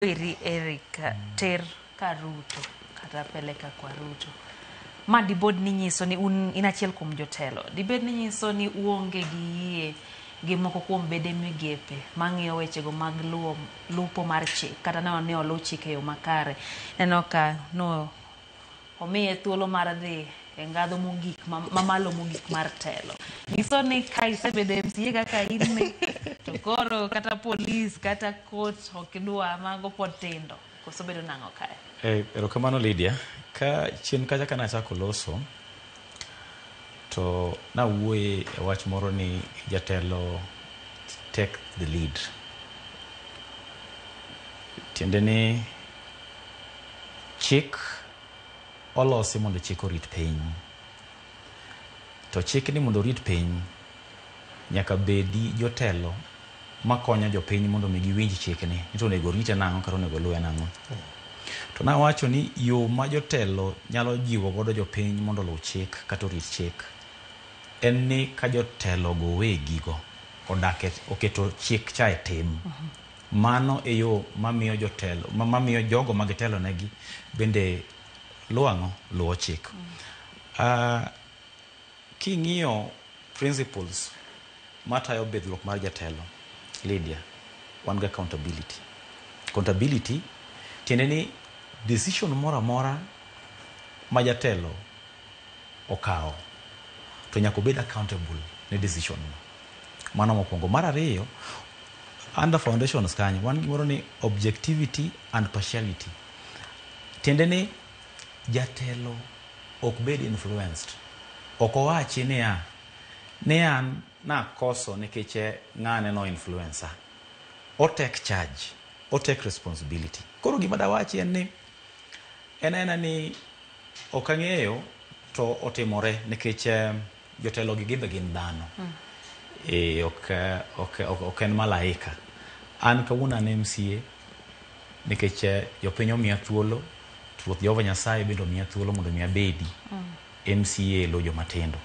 Eri Eric ter ka Ruto kata peleka kwa Ruto. Ma dibed ni nyiso ni un in achiel kuom jotelo. Dibed ni nyiso ni uonge gi yie gi moko kuom bede migepe mang'iyo wechego mag luwo lupo mar chik kata neno ni oluw chik e yo makare. Neno ka no omiye thuolo mar dhi e ngadho mogik mamalo mogik mar telo. Nyiso ni ka isebedo MCA kaka in ni to koro kata polis kata court ok idwa mago pod tindo. Koso bedo nang'o kae? Erokamano Lydia. Ka chien kacha ka nachako loso to nawuoye e wach moro ni jatelo take the lead. Tiende ni chik olosi mondo chik orit piny. To chik ni mondo orit piny nyaka bedi jotelo makonyo jopiny mondo mi giwinj chikni ni to onego orite nang'o kata onego oluwe nang'o. To nawacho ni yo ma jotelo nyalo jiwo godo jopiny mondo oluw chik kata orit chik en ni ka jotelo go wegi go odak e, oketo chik cha e tim. Mano e yo mamiyo jotelo mamiyo jogo ma gitelo negi bende luwo ang'o? Luwo chik. King'iyo principles matayo bidhruok mar jatelo, Lydia, wan gi accountability. Accountability tiende ni decision moro amora ma jatelo okawo to nyaka obed accountable ne decision no. Mano mokwongo. Mar ariyo, under foundations kanyo wan gimoro ni objectivity and partiality. Tiende ni jatelo ok bed influenced. Ok owachi niya, ni an nakoso nikech ng'ane no influencer. O take charge, o take responsibility. Koro gima dawachi en ni en aena ni ok ang'eyo to otimore nikech jotelo gi gin be gin dhano. Ok en malaika. An kawuono an MCA nikech jopiny omiya thuolo, Ruoth Jehova Nyasaye bende omiya thuolo mondo mi abedi MCA lo joma tindo.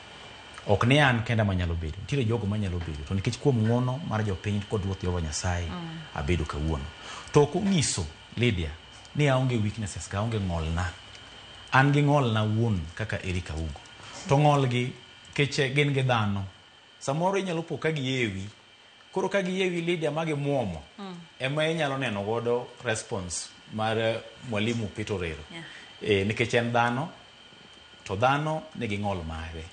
Ok ni an kenda manyalo bedo, nitiere jogo manyalo bedo to nikech kuom ng'uono mar jopiny kod Ruoth Jehova Nyasaye abedo kawuono. To ok onyiso Lydia ni aonge weaknesses ka aonge ng'olna. An gi ng'olna wuon kaka Eric Augo. To ng'ol gi kech gin gi dhano. Samoro inyalo po ka giyewi. Koro ka giyewi Lydia ma gimuomo, ema inyalo neno godo response mar Mwalimu Peter Orero. Nikech en dhano, to dhano nigi ng'ol mare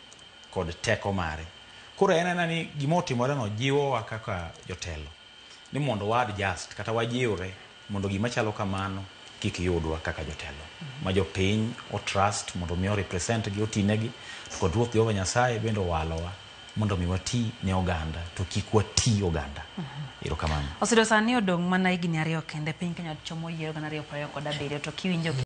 kod teko mare. Koro en aena ni gima otimore no jiwowa kaka jotelo ni mondo wa adjust kata wajiwre mondo gima chalo kamano kik yudwa kaka jotelo ma jopiny o trust mondo mi o represent gi otinegi to kod Ruoth Jehova Nyasaye bende owalowa mondo mi wati ne oganda to kik wati oganda. Erokamano. Osiro sani odong' mana higni 2 kende piny Kenya chomo yiero 2027 to kiwinjo.